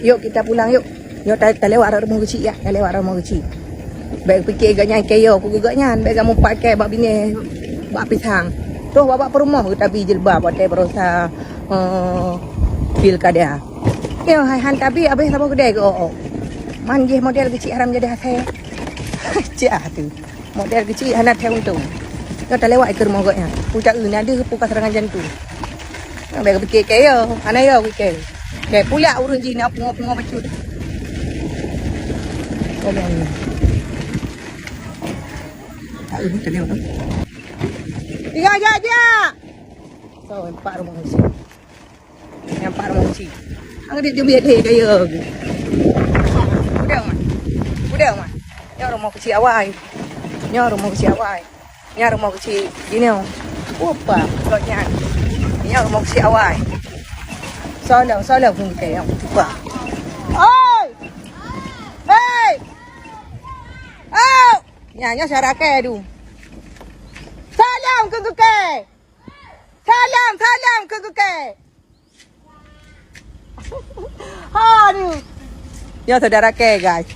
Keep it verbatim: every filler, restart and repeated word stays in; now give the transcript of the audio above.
Yuk, kita pulang yuk. Yuk, ta-, talewat rot rumoh keuchik ya. Talewat rot rumoh keuchik. Bèk pike geuh nyan keu yo, ku geuh nyan. Bèk kamoe pakai bak binéh, bak pisang. Toh bak peurumoh geuh tabi jilbab watèe barosa, eh, pilkada. Yo, hai han tabi abéh saboh keudè geuh, oh, oh. Man jih model keuchik haram jadi hasé. Cah tu. Model keuchik hana thèe untông. Nyoe talewat keu rumoh geuh nyan. Pu cak na deuh pu ka serangan jantung. Bèk pike keu yo, hana yo pike. Keu pulak ureueng jih na pungo-pungo bacut. Tolong. Tak ada, tak ada. Tiga jak, jak. So, empat rumah mesti. Nyang pat rumoh keuchik. Ang deuh jeuet deh kaya. Udang, man. Udang, man. Nyoe rumoh keuchik awai. Nyoe rumoh keuchik awai. Nyoe rumoh keuchik jinoe. Upa, kok nyan. Nyoe rumoh keuchik awai. Soalnya, soalnya pun kayak yang tupa. Oi! Hei! Oh! Nyan, nyan syarat ke tu. Salam ke ke. Salam, salam ke ke. Aduh. Nyoe saudara ke, guys.